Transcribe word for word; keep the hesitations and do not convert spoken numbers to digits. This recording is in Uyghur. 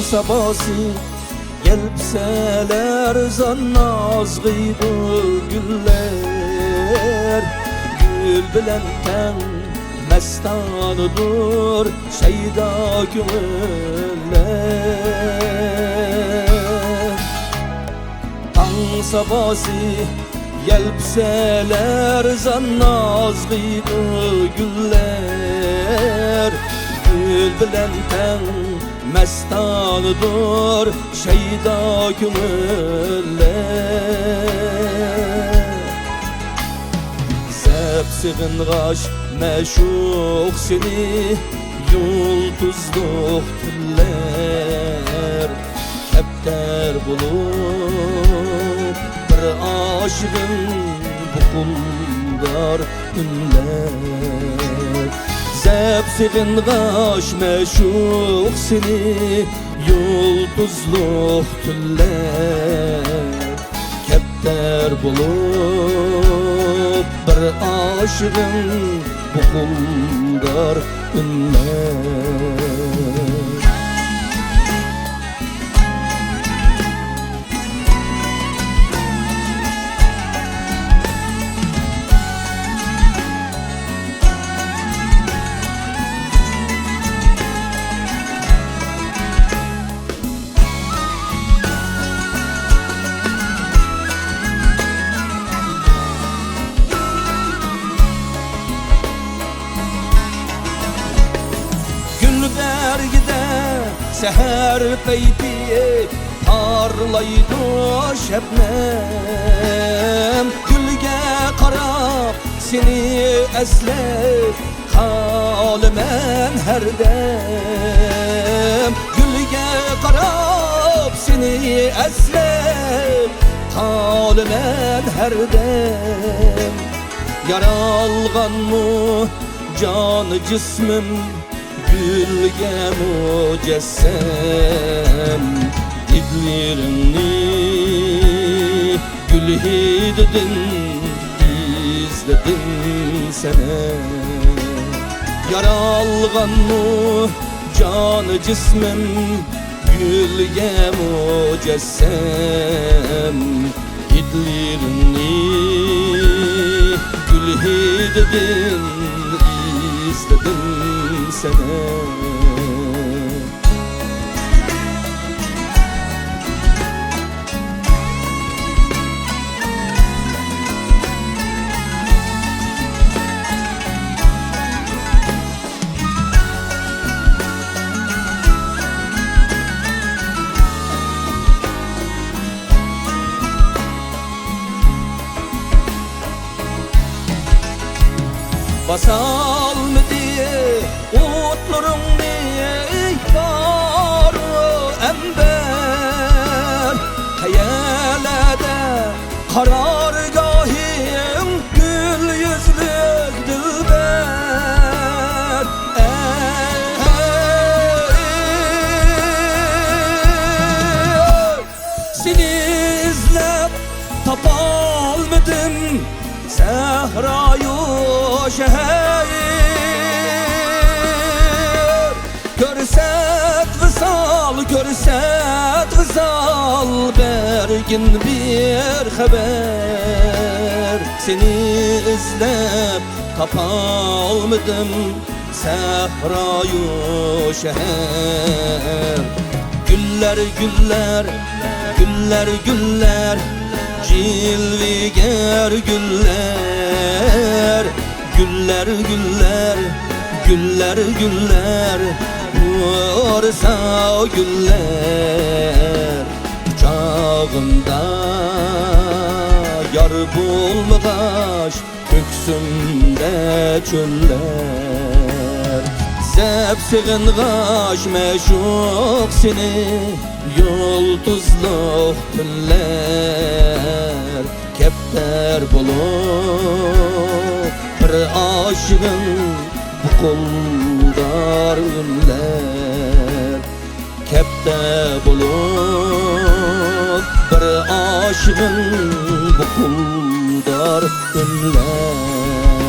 ساباسى يەلپۈسەلەر زار نازغىدۇ گۈللەر، گۈل بىلەن تەڭ مەستانىدۇر شەيدا كۆڭۈللەر. تاڭ ساباسى يەلپۈسەلەر زار نازغىدۇ گۈللەر، گۈل بىلەن تەڭ مەستانىدۇر شەيدا كۆڭۈللەر. زەپ سېغىنغاچ مەشۇق سېنى يۇلتۇزلۇق تۈنلەر، كەپتەر بولۇپ بىر ئاشىقىم بۇقۇلدار ئۈنلەر. زەپ سېغىنغاچ مەشۇق سېنى يۇلتۇزلۇق تۈنلەر، كەپتەر بولۇپ بىر ئاشىقىم بۇقۇلدار ئۈنلەر. گۈل بەرگىدە سەھەر پەيتى پارلايدۇ شەبنەم. گۈلگە قاراپ سېنى ئەسلەپ قالىمەن ھەردەم، گۈلگە قاراپ سېنى ئەسلەپ قالىمەن ھەردەم. يارالغانمۇ جان جىسمىم، گۈلگە مۇجەسسەم، دىدلىرىڭنى گۈل ھىدىدىن ئىزلىدىم سەنە. يارالغانمۇ جان جىسمىم، گۈلگە مۇجەسسەم، ھىدلىرىڭنى گۈل ھىدىدىن ئىزلىدىم سەنە. باسالمىدى ئوتلىرىڭنى بارۇ ئەمبەر. قەيەرلەردە قارارگاھىڭ گۈل يۈزلۈك دىلبەر. ئەي، سېنى ئىزلەپ تاپالمىدىم سەھرايۇ شەھەر. كۆرسەت ۋىسال، كۆرسەت ۋىسال، بەرگىن بىر خەۋەر. سېنى ئىزلەپ تاپالمىدىم سەھرايۇ شەھەر. گۈللەر، گۈللەر، گۈللەر، گۈللەر، جىلۋىگەر گۈللەر. گۈللەر، گۈللەر، گۈللەر، گۈللەر، بۇ ئارسا گۈللەر. قۇچاغىمدا يار بولمىغاچ، كۆكسۈمدە چۆللەر. زەپ سېغىنغاچ مەشۇق سېنى، يۇلتۇزلۇق تۈنلەر. كەپتەر بولۇپ بىر ئاشىقىم بۇقۇلدار ئۈنلەر. كەپتەر بولۇپ بىر ئاشىقىم بۇقۇلدار ئۈنلەر.